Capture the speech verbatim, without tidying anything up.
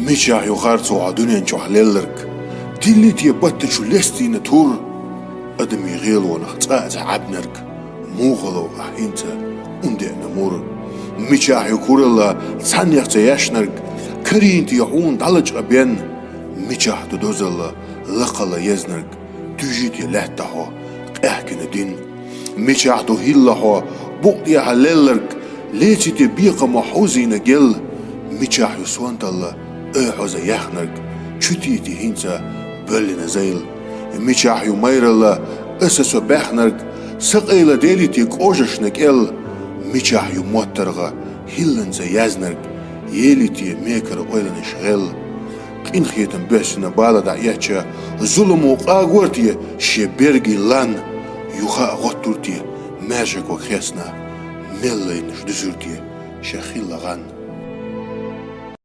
Мичахь ю харцо хьо дуьнен чохь лелларг? Тилли те баттачу лестийна тур? Адамийн гӀелонах цкъа а ца Ӏабнарг? Муха лов ахь хӀинца ун деана мур? Мичахь ю куралла цхьаннех ца яшнарг? Карийна те хьуна дӀалачкъа бен? Мичахь ду дозалла лакхалла езнарг? Туьжи те лаьтта хьо къаьхкина дин? Мичахь ду хӀилла хьо букъ тӀехьа лелларг? Леци те бекхама хьовзийна гел? Мичахь ю сонталла ой хьоза яхнарг? Чу тийти хӀинца боьллина зайла? Мичахь ю майралла аса со баьхнарг? Са къайла дели те кӀожашна кӀел? Мичахь ю моттаргӀа хӀилланца язнарг? Ели те мекара ойланаш гӀел? Къинхетам боьссина бала дӀаэцча, зуламо къагор те шен бергин лан? Юха а гӀоттур те маьршаго хесна, мел лайнаш дуьсур те шен хилла гӀан?